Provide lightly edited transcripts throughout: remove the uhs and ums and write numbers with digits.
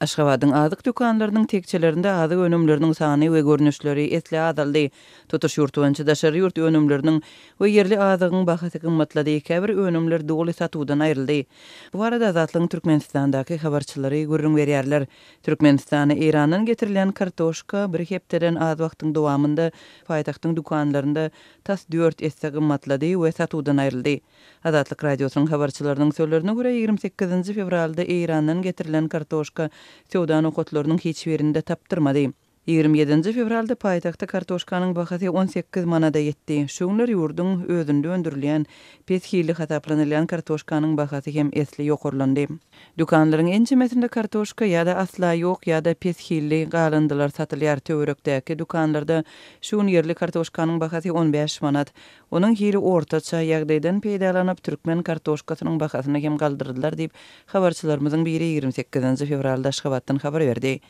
Aşgabadyň azyk dükanlarynyň tekjelerinde azyk önümleriniň sany we görnüşleri esli azaldy. Tutuş ýurt boýunça daşary ýurt önümleriniň we ýerli azygyň bahasy gymmatlady, käbir önümler doly satuwdan aýryldy. Bu barada Azatlygyň Türkmenistandaky habarçylary gürrüň berýärler. Türkmenistana Eýrandan getirilen kartoşka bir hepdeden az wagtyň dowamynda paýtagtyň dükanlarynda tas dört esse gymmatlady we satuwdan aýryldy. Azatlyk Radiosynyň habarçylarynyň sözlerine görä, 28 nji fewralda Eýrandan getirilen kartoşka söwda nokatlarynyň hiç birinde tapdyrmady. 27 nji fewralda paýtagtda kartoşkanyň bahasy 18 manada ýetdi. Şu günler ýurduň özünde öndürilýän, pes hilli hasaplanylýan kartoşkanyň bahasy hem esli ýokarlandy. Dükanlaryň ençemesinde kartoşka ýa-da asla ýok, ýa-da pes hilli galyndylar satylýar. Töwerekdäki dükanlarda şu gün ýerli kartoşkanyň bahasy 15 manat. Onuň hili ortaça, ýagdaýdan peýdalanyp, türkmen kartoşkasynyň bahasyny hem galdyrdylar diýip, habarçylarymyzyň biri 28 nji fewralda Aşgabatdan habar berdi.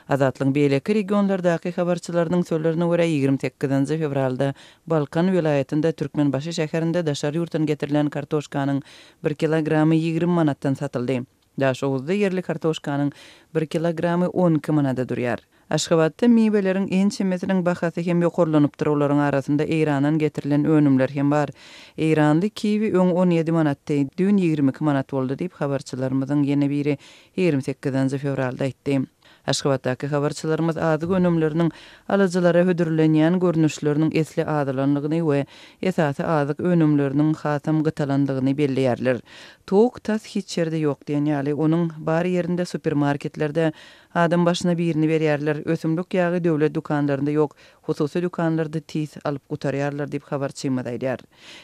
Azatlygyň beýleki regionlardaky habarçylarynyň sözlerine görä, 28 nji fewralda Balkan welaýatynda Türkmenbaşy şäherinde daşary ýurtdan getirilen kartoşkanyň bir kilogramy 20 manatdan satyldy. Daşoguzda ýerli kartoşkanyň bir kilogramy 12 manada durýar. Aşgabatda miweleriň ençemesiniň bahasy hem ýokarlanypdyr, olaryň arasynda Eýrandan getirilen önümler hem bar. Eýranly kiwi öň 17 manatdy, düýn 22 manat boldy diýip, habarçylarymyzyň ýene biri 28 fewralda aýtdy. Aşgabatdaky habarçylarymyz azyk önümleriniň alyjylara hödürlenýän görnüşleriniň esli azalandygyny we esasy azyk önümleriniň hasam gytalandygyny belleýärler. Towuk tas hiç ýerde ýok diýen ýaly, onuň bar ýerinde supermarketlerde Adam başyna birini berýärler. Ösümlik ýagy döwlet dükanlarynda ýok, hususy dükanlarda tiz alyp gutarýarlar diýip, habarçymyz aýdýar.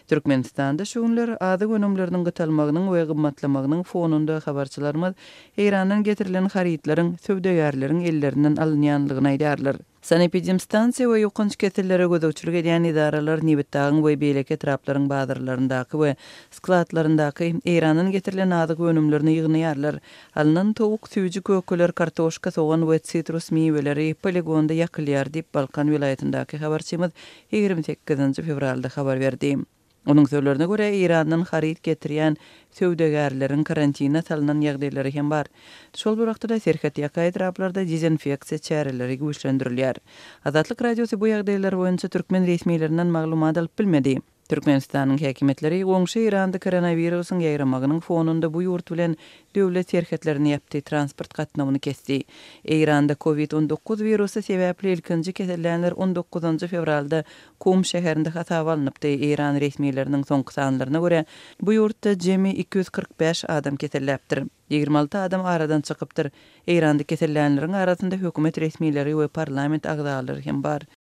Türkmenistanda şu günler azyk önümleriniň gytalmagynyň we gymmatlamagynyň fonunda habarçylarymyz Eýrandan getirilen harytlaryň söwdagärleriň ellerinden alynýanlygyny aýdýarlar. Sanepidemstansiýa we ýokanç kesellere gözegçilik edýän edaralar Nebitdagyň we beýleki etraplaryň bazarlaryndaky we skladlaryndaky Eýrandan getirilen azyk önümlerini ýygnaýarlar. Alnan towuk, süýji kökeler, kartoşka, sogan we sitrus miweleri poligonda ýakylýar diýip, Balkan welaýatyndaky habarçymyz 28 fewralda habar berdi. Onuň sözlerine görä, Eýrandan haryt getirýän söwdagärleriň karantine salnan ýagdaýlary hem bar. Şol bir wagtda-da, serhetýaka etraplarda dezinfeksiýa çäreleri güýçlendirilýär. Azatlyk Radiosy bu ýagdaýlar boýunça türkmen resmilerinden maglumat alyp bilmedi. Türkmenistanyň häkimiýetleri goňşy Eýranda koronawirusyň ýaýramagynyň fonunda bu ýurt bilen döwlet serhetlerini ýapdy, transport gatnawyny kesdi. Eýranda Covid 19 wirusy sebäpli ilkinji kesellänler on dokuzynjy fewralda Kum şäherinde hasaba alnypdy. Eýran resmileriniň soňky sanlaryna görä, bu ýurtda jemi 245 adam keselläpdir. 26 adam aradan çykypdyr. Eýranda kesellänleriň arasynda hökümet resmileri we parlament agzalary hem bar.